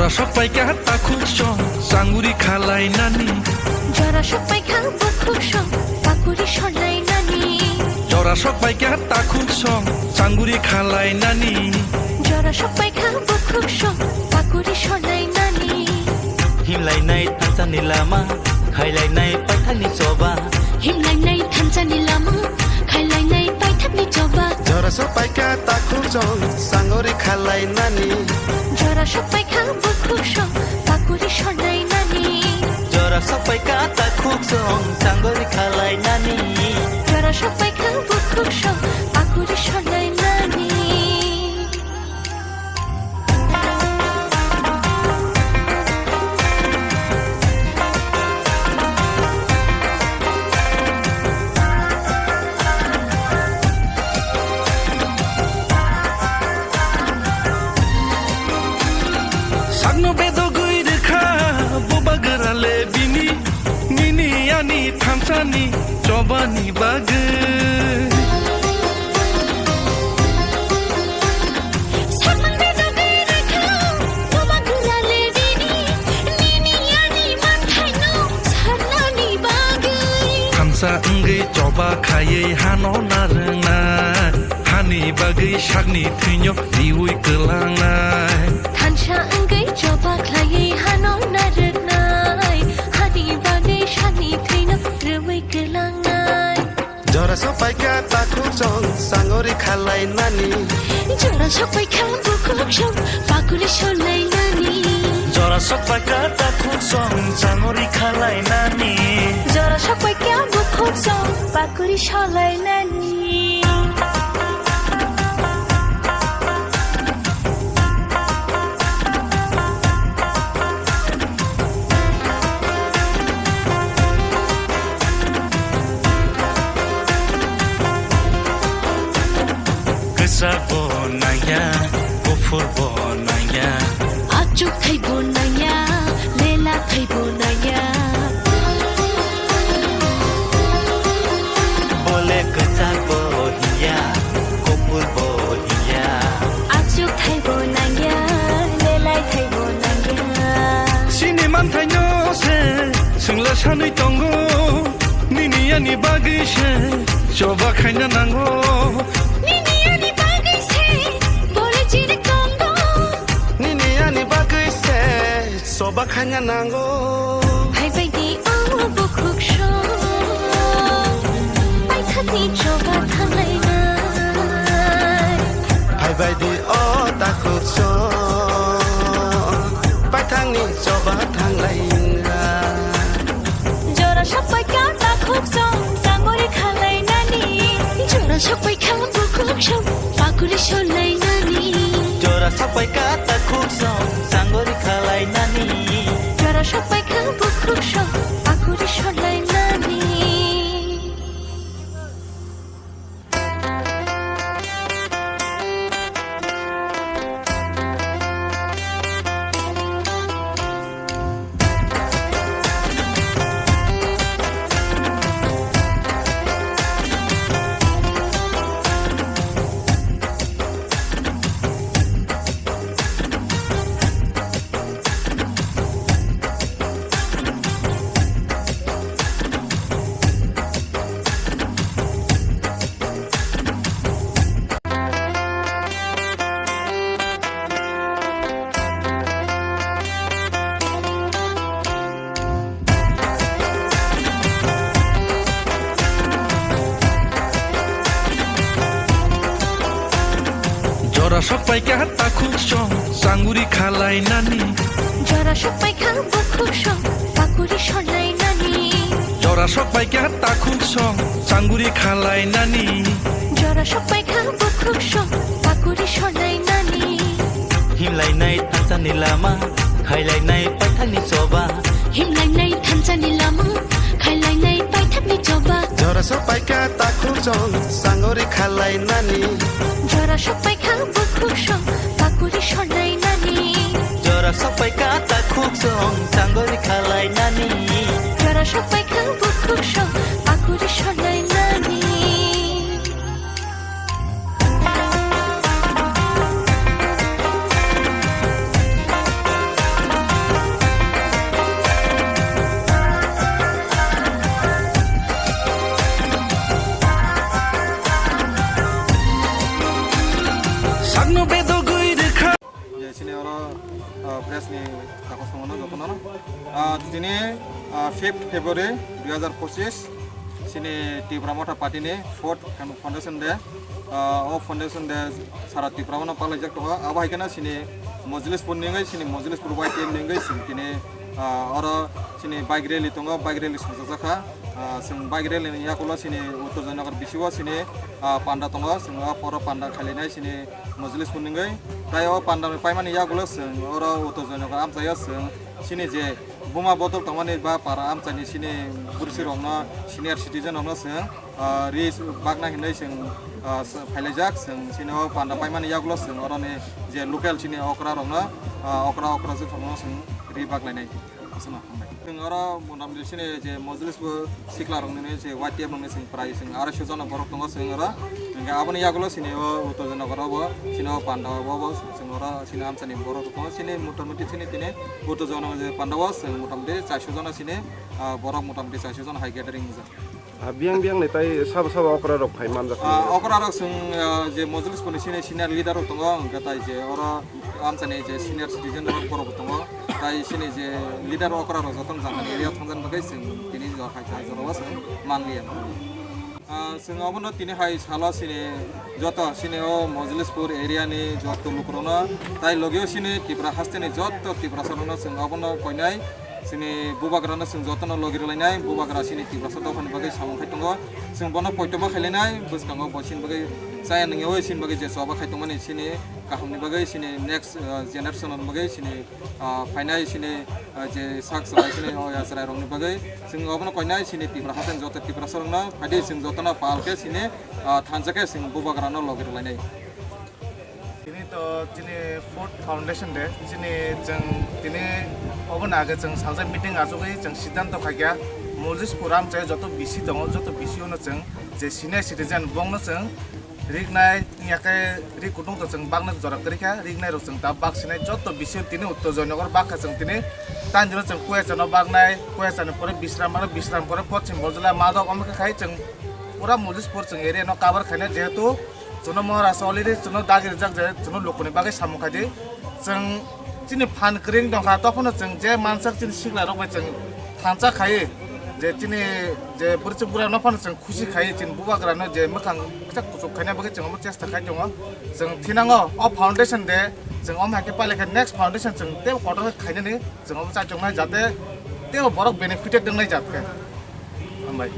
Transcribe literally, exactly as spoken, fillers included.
Sok paikha takhuk song, changuri khalai nani. Jora sok paikha bukhuk song, pakuri solai nani. Jora sok paikha takhuk song, changuri khalai nani. Jora sok paikha bukhuk song, pakuri solai nani. Himlainai thansa ni lama, khailainai paithak ni choba. Himlainai thansa ni lama, khailainai paithak ni choba. Jora sok paikha takhuk song, changuri khalai nani. Jora sok paikha bukhuk song, pakuri solai nani. Jora sok paikha takhuk song, changuri khalai nani. Jora sok paikha bukhuk song, pakuri solai nani. Sakno bedogwi rwkha bubagra le bini, nini ani thansani chobani bagwi. Sakno bedogwi rwkha bubagra le bini, nini ani manthaino sarnani bagwi. Thansa wngwi choba khaiwi hano narwknai, hani bagwi sakni thwino riwi kwlangnai. Thansa wngwi choba khlaiwi hano narwknai, hani bagwi sakni thwino riwi kwlangnai. Jora sok paikha takhuk song, changuri khalai nani. Jora sok paikha bukhuk song, pakuri solai nani. Jora sok paikha takhuk song, changuri khalai nani. Jora sok paikha bukhuk song, pakuri solai nani. Kwchak bo nangya, kuphur bo nangya. Achuk thai bo nangya, lela thai bo nangya. Bole kwchak bo hiya, kuphur bo hiya. Achuk thai bo nangya, lelai thai bo nangya. Chini manthaino se swngla sanwi tongo, nini ani bagwi se choba khaina nango. Nini ani bagwi se bole chini tongo. Nini ani bagwi se choba khaina nango. Phaibai di o bukhuk song, paithakni choba thanglainai. Phaibai di o takhuk song, paithakni choba thanglainai. Jora sok paikha takhuk song, changuri khalai nani. Jora sok paikha bukhuk song, pakuri solai nani. Jora sok paikha takhuk song, changuri khalai nani. Jora sok paikha bukhuk song, pakuri solai nani. Jora sok paikha takhuk song, changuri khalai nani. Jora sok paikha bukhuk song, pakuri solai nani. Jora sok paikha takhuk song, changuri khalai nani. Jora sok paikha bukhuk song, pakuri solai nani. Himlainai thansa ni lama, khailainai paithak ni choba. Himlainai thansa ni lama, khailainai paithak ni choba. Jora sok paikha takhuk song, changuri khalai nani. Jora sok paikha bukhuk song, pakuri solai nani. Jora sok paikha takhuk song, changuri khalai nani. Jora sok paikha bukhuk song, pakuri solai nani. Ni kakos tongmano jotono. Ah, tini, ah, fifth February dui hazar pochis, chini Tipra Motha Party ni fourth foundation day. Ah, o foundation day sara Tipra no palaijak tongo. Abo hai kheno chini Mojlispur ni wngwi, chini Mojlispur Y T F ni wngwi chwng tini, ah, oro chini bike rally tongo, bike rally songchajak kha. Ah, chwng bike rally ni yakulo chini Uttor Joynagar bisi o chini, ah, panda tongo, chwng o poro panda khailainai chini Mojlispur ni wngwi. Tai o panda paimani yakulo chwng oro Uttor Joynagar amchaio chwng chini je buma bodol tongmani ba para amchaini chini bursi rokno, senior citizen rokno chwng, ah, ri bakna hinwi chwng, ah, phailaijak. Chwng chini o panda paimani yakulo chwng oroni je local chini okra rokno, ah, okra okra je rokno chwng ri baklainai. Aswkno hambai. Chwng oro motamoti chini je Mojlis bo sikla rokni je Y T F rokni chwng prai chwng arai so jona borok tongo chwng oro. Hwnkhe aboni yagulo chini o Uttor Joynagar o bo chini o panda o bo chwng oro chini amchani borok tongo chini motamoti chini tini Uttor Joynagar je panda o chwng motamoti chaiso jona chini, ah, borok motamoti chaiso jona hai gathering wngjak. Ah, biyang biyang ni tai sabo sabo okra rok phai manjak. Ah, okra rok chwng, ah, je Mojlis poni sini senior leader rok tongo, hwnkhe tai je oro amchani je senior citizen rok borok tongo, tai sini je leader okra rok joto jani area thangjan bagwi chwng tini jora hai jora o chwng manliya. Ah, chwng obono tini hai salo chini joto chini o Mojlispur area ni joto lukurokno tai logio chini Tipra hasteni joto Tiprasa rokno chwng obono koinai. Chini bubagrano chwng jotono logi rwlainai, bubagra chini Tiprasa dophani bagwi samung khai tongo. Chwng bono poito ma khailainai, bwskango bo chini bagwi chaya nangyaui chini bagwi je choba khai tongmani chini kahamni bagwi chini next, uh, generation ni bagwi chini, uh, phainai chini, uh, je sak chwrai chini o ya chwrai rokni bagwi chwng obono koinai chini Tipra haten joto Tiprasa rokno phaidi chwng jotono pal khe chini, uh, thansa khe chwng bubagrano logi rwlainai. Tini to chini fourth foundation day, chini chwng tini obo ni age chwng salsa meeting achugwi chwng siddhanto khaikha, Mojlis Puram chai joto B C tongo, joto B C o no chwng je senior citizen bongno chwng riknai, yakhe rik kutung to chwng baknai jora kwrwikha, riknai rok chwng ta bak sinai joto B C o tini Uttor Joynagar bakha chwng tini tandino chwng Kuyacha no baknai, Kuyacha ni pore Bisram, aro Bisram pore Poschim Borjola Madok, omo khe khai chwng pura Mojlis Pur chwng area no cover khainai, jehetu Chwngno Maharaj already chwngno dagi rijak je chwngno lukuni bagwi samung khaidi. Chwng chini phan kwrwng tongkha, tophano chwng je mansak chini sikla rok bai chwng thansa khai je chini je bwrwchwk bwrwino phano chwng khusi khai, chini bubagrano je mwkhang kwchak kuchuk khaina bagwi chwng omo chesta khai tongo. Chwng thinango o foundation de chwng omo hai khe pailai khe next foundation chwng teibo kotor khe khainani chwng omo chaichoknai, jate teibo borok benefited wngnai jat khe. Hambai.